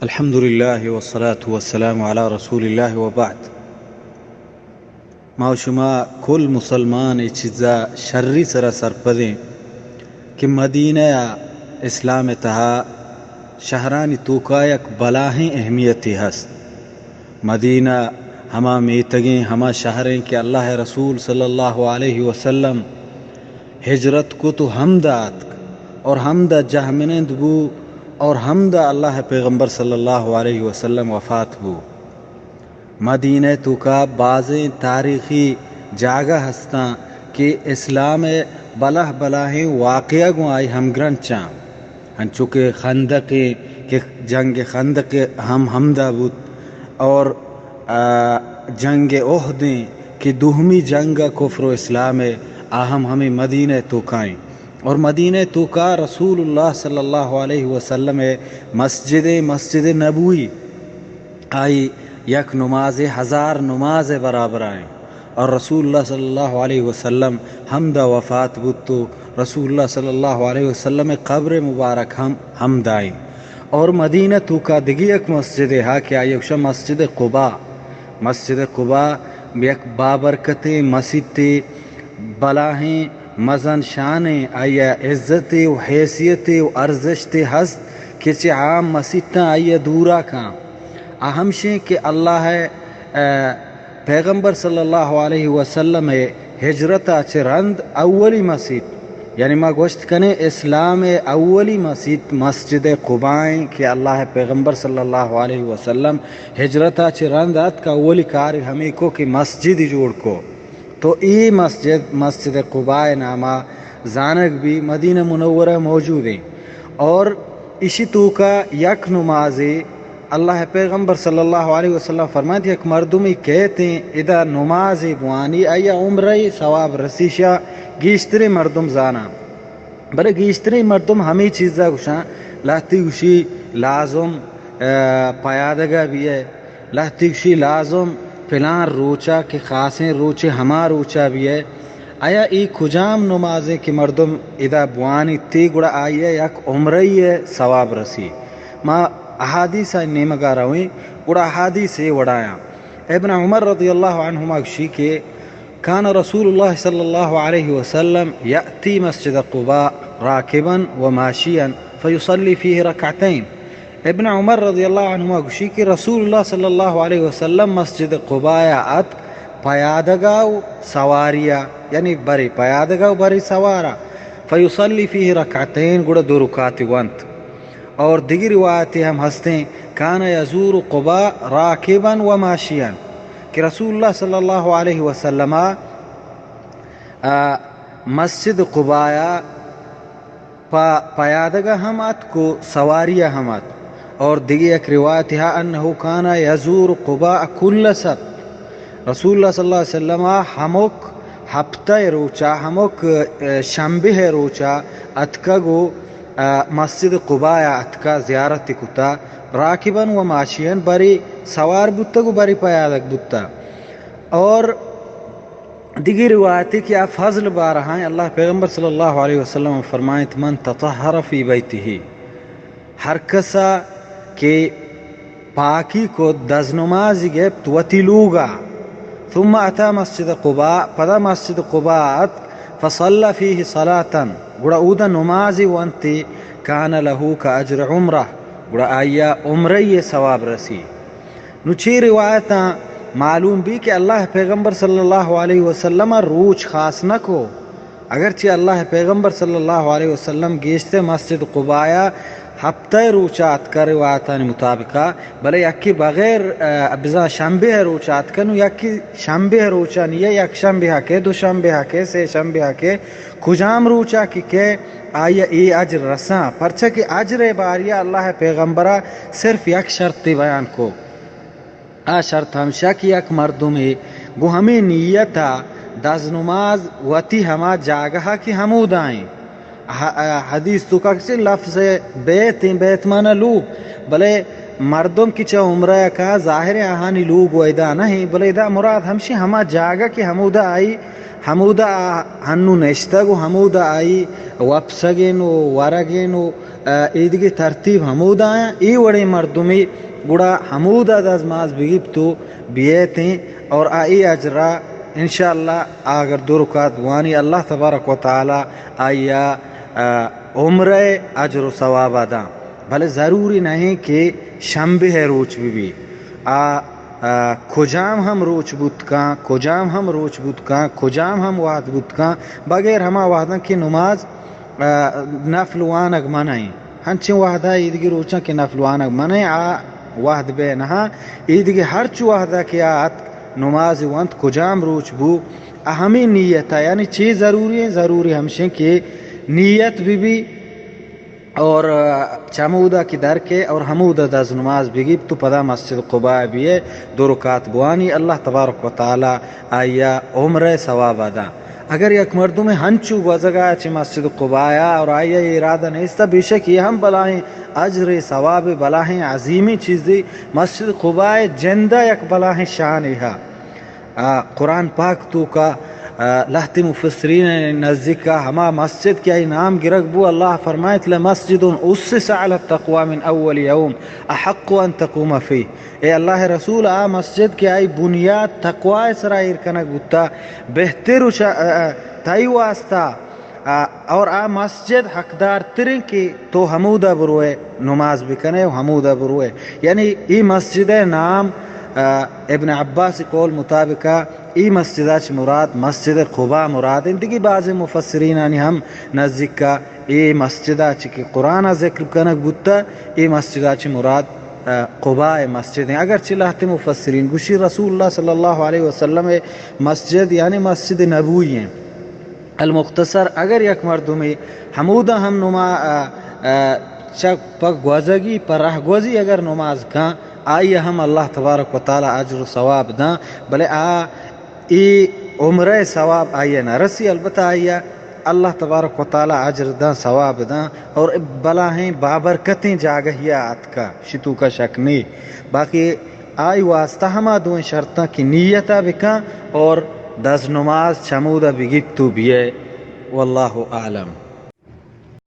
الحمدللہ والصلاة والسلام علی رسول اللہ وبعد۔ ما و شما کل مسلمان اے چیزا شری سرا سرپدیں کہ مدینہ ءَ اسلام ءِ تہا شہرانی توکا یک بلاہیں اہمیتے ہست۔ مدینہ ہما میتگیں، ہما شہریں کہ اللہ ءِ رسول صلی اللہ علیہ وسلم ہجرت کت و ہمدا اتک اور ہمدا جہمنند بو اور ہمدا اللہ ءِ پیغمبر صلی اللہ علیہ وسلم وفات بو۔ مدینہ ءِ توکا بازیں تاریخی جاگہ ہستاں کہ اسلام ءِ بلاہ بلاہیں واقعہ گوں آئی ہمگرنچاں، انچو کہ خندق ءَ کہ جنگ خندق ہم ہمدا بوت اور، آ، جنگ احد ءَ کہ دوہمی جنگ کفر و اسلام ءِ، آ ہم ہمے مدینہ ءِ توکائیں۔ اور مدینہ ءِ توکا رسول اللہ صلی اللہ علیہ وسلم ءِ مسجد، مسجد نبوی، آئی یک نماز ہزار نماز ءِ برابر آئیں۔ اور رسول اللہ صلی اللہ علیہ وسلم ہمدا وفات بوت و رسول اللہ صلی اللہ علیہ وسلم ءِ قبر مبارک ہم ہمدائیں۔ اور مدینہ توکا دگہ یک مسجد ہا کہ آئی گوشاں مسجد قباء۔ مسجد قباء یک بابرکتیں مسیتے، بلاہیں مزن شانیں، آئی ءَ عزتے و حیثیتے و ارزشتے ہست کہ چہ عام مسیتاں آئی ءَ دورا کاں۔ آ ہمشیں کہ اللہ ءِ، آ، پیغمبر صلی اللہ علیہ وسلم ءِ ہجرت ءَ چہ رند اولی مسیت، یعنی ما گوشت کنیں اسلام ءِ اولی مسیت مسجد قباء ایں کہ اللہ ءِ پیغمبر صلی اللہ علیہ وسلم ہجرت ءَ چہ رند اتک اولی کار ہمے کو کہ مسجد جوڑ کو۔ تو اے مسجد، مسجد قباء ءِ ناما زانگ بی، مدینہ منورہ موجود ایں۔ اور اشی توکا یک نمازے اللہ ءِ پیغمبر صلی اللہ علیہ وسلم فرمائیت، یک مردمے کیت ایں ادا نمازے بوانی، آئی ءَ عمرہ ءِ ثواب رسی، شہ گیشتریں مردم زاناں۔ بلے گیشتریں مردم ہمے چیزا گوشاں، لہتے گوشی لازم، آ، پیادگا بیئے، لہتے گوشی لازم پلان روچا کہ خاصیں روچے ہما روچا بیئے۔ آیا اے کجام نمازیں کہ مردم ادا بوانیت تے گڑا آئی ءَ یک عمرہ ءِ ثواب رسی؟ ما احادیث ءِ نیمگا رویں، گڑا احادیث اے وڑایاں۔ ابن عمر رضی اللہ عنہما گوشی کہ کان رسول اللہ صلی اللہ علیہ وسلم یأتی مسجد قباء راکبا و ماشیا فیصلی فیہ رکعتین۔ ابن عمر رضی اللہ عنہما گوشی کہ رسول اللہ صلی اللہ علیہ وسلم مسجد قباء ءَ اتک پیادگا و سواریا، یعنی برے پیادگا و برے سوارا، فیصلی فیہ رکعتین، گڑا دو رکعتے ونت۔ اور دگہ روایتے ہم ہستیں، کان یزور قباء راکبا و ماشیا، کہ رسول اللہ صلی اللہ علیہ وسلم، آ، مسجد قباء ءَ پہ پیادگا ہم اتک و سواریا ہم اتک۔ اور دگہ یک روایتے ہا، انه کان یزور قباء کل سبت، رسول اللہ صلی اللہ علیہ وسلم ہمک ہپتہ ءِ روچا، ہمک، آ، شنبہ ءِ روچا اتکگ و، آ، مسجد قباء ءَ اتکا زیارت کتا، راکبا و ماشیا، برے سوار بوتگ و برے پیادگ بوتا۔ اور دگہ روایتے کہ آ فضل بارہا ایں، اللہ ءِ پیغمبر صلی اللہ علیہ وسلم فرمائیت، من تطہر فی بیتہ، ہر کسا کہ پاکی کت، دزنمازی گپت وتی لوگا، ثم اتی مسجد قباء، پدا مسجد قباء اتک، فصلی فیہ صلاة، گڑا اودا نمازے ونتی، کان لہ کاجر عمرہ، گڑا آئیا عمرہ ءِ ثواب رسی۔ نو چے روایتاں معلوم بی کہ اللہ ءِ پیغمبر صلی اللہ علیہ وسلم ءَ روچ خاص نہ کو، اگرچہ اللہ ءِ پیغمبر صلی اللہ علیہ وسلم گیشتر مسجد قباء ءَ ہپتہ ءِ روچا اتکا روایتانی مطابقا، بلے یکے بغیر، آ، بزاں شنبہ ءِ روچا اتکا، نو یکے شنبہ ءِ روچا نی، یک شنبہ ءَ کئے، دو شنبہ ءَ کئے، سے شنبہ ءَ کئے، کجام روچا کہ کئے، آئی ءَ اے اجر رساں، پرچا کہ اجر ءِ باریا اللہ ءِ پیغمبر ءَ صرف یک شرطے بیان کو۔ آ شرط ہمشہ کہ یک مردمے گوں ہمے نیت ءَ دزنماز وتی ہما جاگہ ءَ کہ ہمودا ایں۔ ح-، حدیث توکا کہ چہ لفظ بیت ایں، بیت مانا لوگ، بلے مردم کہ چہ عمرہ ءَ کاں، ظاہر ایں آہانی لوگ و ادا نہ ایں، بلے ادا مراد ہمشی ہما جاگہ کہ ہمودا آئی ہمودا آ ہنو نشتگ و ہمودا آئی وپسگیں و ورگیں و، آ، ایدگہ ترتیب ہمودا آیاں، اے وڑیں مردمے گڑا ہمودا دزماز بگیپت و بیئیتیں اور آ اے اجرا انشاءاللہ اگر دو رکعت بوانی اللہ تبارک و تعالی آئیا، آ، عمرہ اجر و ثوابا داں۔ بلے ضروری نہ ایں کہ شنبہ ء روچ بہ بی۔ آ، آ، کجام ہم روچ بوت کاں، کجام ہم روچ بوت کاں، کجام ہم وہد بوت کاں، بغیر ہما وہداں کہ نماز، آ، نفل وانگ منع ایں۔ ہنچیں وہدا ایدگہ روچاں کہ نفل وانگ منع ایں، آ وہد بہ نہاں۔ ایدگہ ہرچ وہدا کہ آ اتک نماز وانت، کجام روچ بو، آ ہمے نیتا، یعنی چے ضروری ایں؟ ضروری ہمشیں کہ نیت بہ بی، اور چمودا کہ در کئے اور ہمودا دز نماز بگیپت و پدا مسجد قباء بیئے، دو رکعت بوانی، اللہ تبارک و تعالی آئیا عمرہ ثوابا داں۔ اگر یک مردمے ہنچو گوزگا چہ مسجد قباء اور آئیا اے ارادہ نیستا، بے شک اے ہم بلاہیں اجر ثواب، بلاہیں عظیمیں چیزے۔ مسجد قباء جندا یک بلاہیں شانے ہا۔ آ، قرآن پاک توکا، آ، لہتے مفسرین نزیکا ہما مسجد کہ آئی نام گرگ بو، اللہ فرمائیت: "لمسجد اسس علی التقوی من اول یوم احق ان تقوم فیہ۔" اے اللہ رسول، آ مسجد کہ آئی بنیاد تقوی سرا ایر کنگ بوتا، بہتر و شا-، آ، آ، تئی واسطہ آ، اور آ مسجد حقدار تریں کہ تو ہمودا بروئے نماز بکنے و ہمودا بروئے۔ یعنی اے مسجد نام، آ، ابن عباس قول مطابق اے مسجدا چہ مراد مسجد قباء مراد انت۔ دگہ بعض مفسرینانی ہم نزیکا اے مسجدا چہ کہ قرآن ذکر کنگ بوتا، اے مسجدا چہ مراد، آ، قباء مسجد ہیں۔ اگرچہ لہتے مفسرین گوشی رسول اللہ صلی اللہ علیہ وسلم مسجد یعنی مسجد نبوی ہیں۔ المختصر، اگر یک مردمے ہمودا ہم نما-، آ، آ، چہ پہ گوزگی، پہ رہگوزی اگر نماز کن، آئی ہم اللہ تبارک و تعالی اجر و ثواب داں، بلے آ اے عمرہ ثواب آئی نہ رسی، البتہ آئی اللہ تبارک و تعالی اجر داں، ثواب داں، اور بلاہیں بابرکتیں جاگہیا آتکا، شتوکا شک نی۔ باقی آئی واسطہ ہما دوئیں شرطاں کہ نیتا بکاں اور دز نماز چمودا بگیت تو بیئے۔ واللہ اعلم۔